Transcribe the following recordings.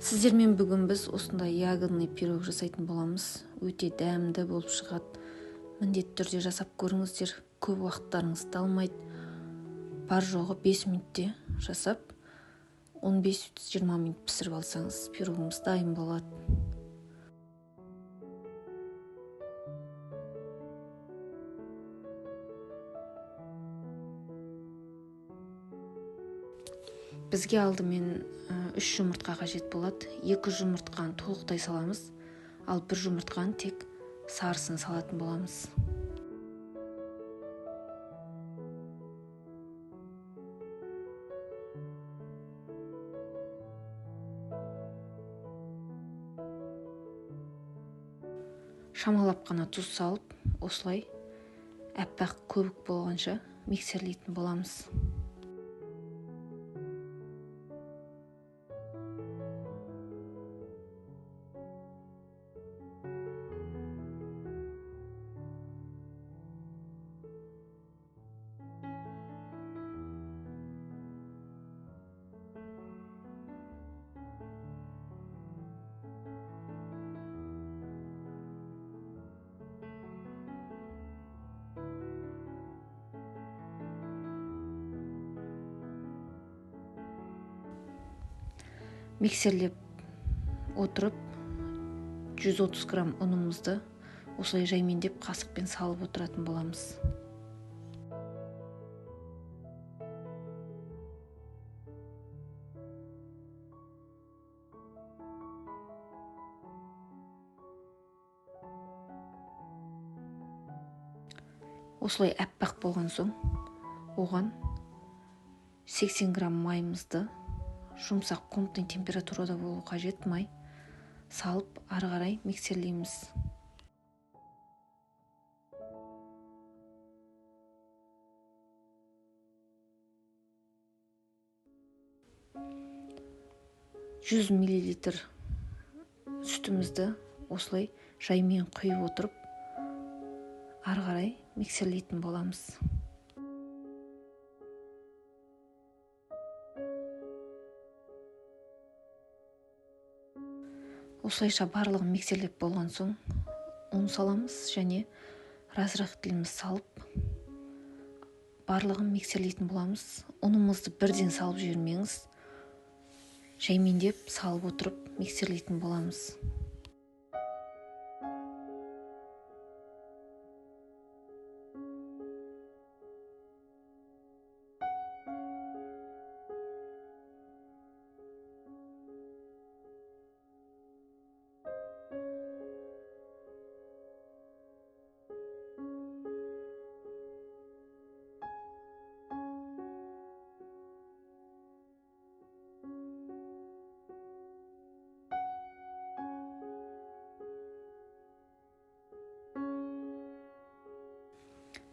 Сіздермен бүгін біз осындай ягодный пирог жасайтын боламыз. Өте дәмді болып шығады. Міндетті түрде жасап көріңіздер. Көп уақыттарыңызды алмайды. Бар жоғы 5 минутте жасап, 15-20 минут пісіріп алсаңыз, пирогымыз дайын болады. Бізге алдымен 3 жұмыртқа қажет болады. 2 жұмыртқаны толықтай саламыз, ал 1 жұмыртқаны тек сарысын салатын боламыз. Шамалап қана тұз салып, осылай аппақ көбік болғанша миксерлейтін боламыз. Миксерлеп отырып 130 грамм ұнымызды осылай жаймендеп қасықпен салып отыратын боламыз. Осылай аппақ болған соң оған 80 грамм майымызды, жұмсақ комнатный температурада болу қажет май, салып ары қарай миксерлейміз. 100 миллилитр сүтімізді осылай жаймен құйып отырып ары қарай миксерлейтін боламыз. Осылайша барлығын миксерлеп болған соң ұн саламыз және разрыхлителіміз салып барлығын миксерлейтін боламыз. Ұнымызды бірден салып жібермеңіз, жаймендеп салып отырып миксерлейтін боламыз.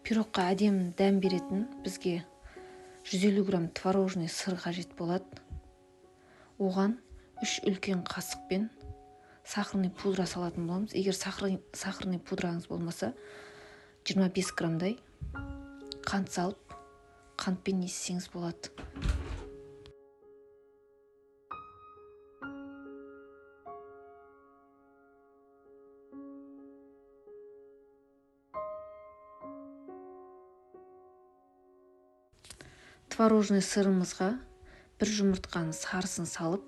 Пирогқа әдемі дәм беретін бізге 150 грамм творожный сыр қажет болады. Оған 3 үлкен қасықпен сахарный пудра салатын боламыз. Егер сахарный пудраңыз болмаса, 25 граммдай қант салып, қантпен езсеңіз болады. Творожный сырымызға бір жұмыртқаның сарысын салып,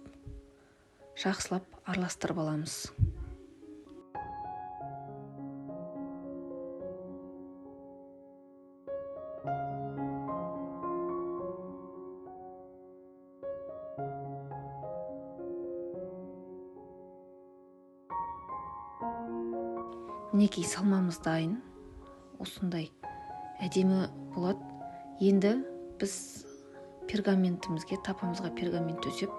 жақсылап араластырып аламыз. Мінекей салмамыз дайын. Осындай әдемі болады. Енді біз пергаментімізге, тапамызға пергамент төсеп,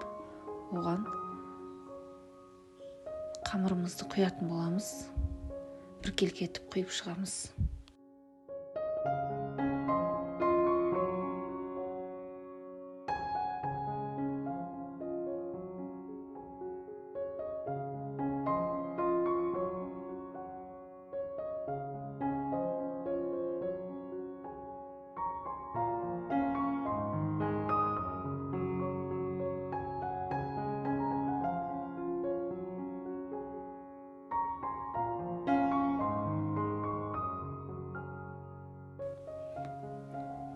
оған қамырымызды құятын боламыз. Біркелкі етіп құйып шығамыз.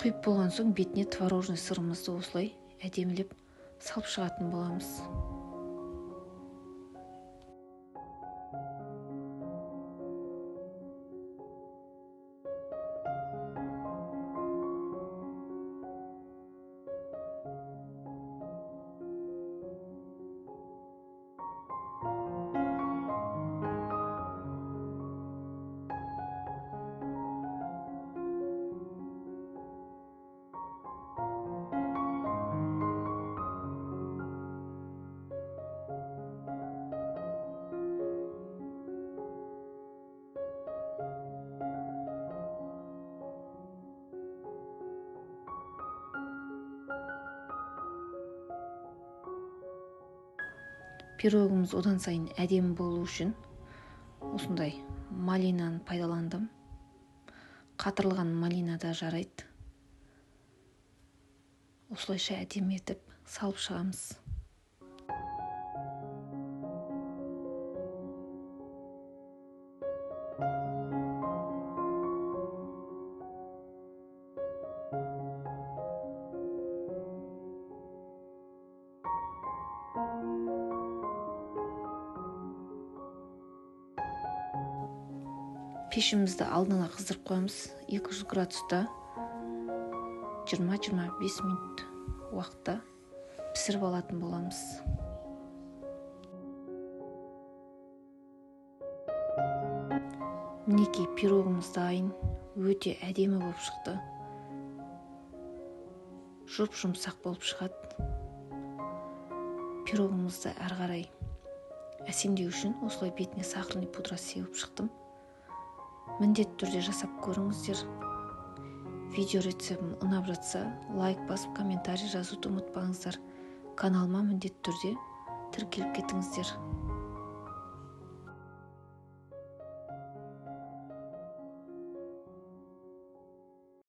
Құйып болған соң бетіне творожный сырымызды осылай әдемілеп салып шығатын боламыз. Пирогымыз одан сайын әдемі болу үшін осындай малинаны пайдаландым. Қатырылған малина да жарайды. Осылайша әдемі етіп салып шығамыз. Пешімізді алдын ала қыздырып қоямыз. 200 градуста 20-25 минут уақытта пісіріп алатын боламыз. Мінекей пирогымыз дайын, өте әдемі болып шықты. Жұп-жұмсақ болып шығады. Пирогымызды әрі қарай әсемдеу үшін осылай бетіне сахарный пудра сеуіп шықтым. Міндетті түрде жасап көріңіздер. Видео рецептім ұнап жатса, лайк басып, комментарий жазуды ұмытпаңыздар. Каналыма міндетті түрде тіркеліп кетіңіздер.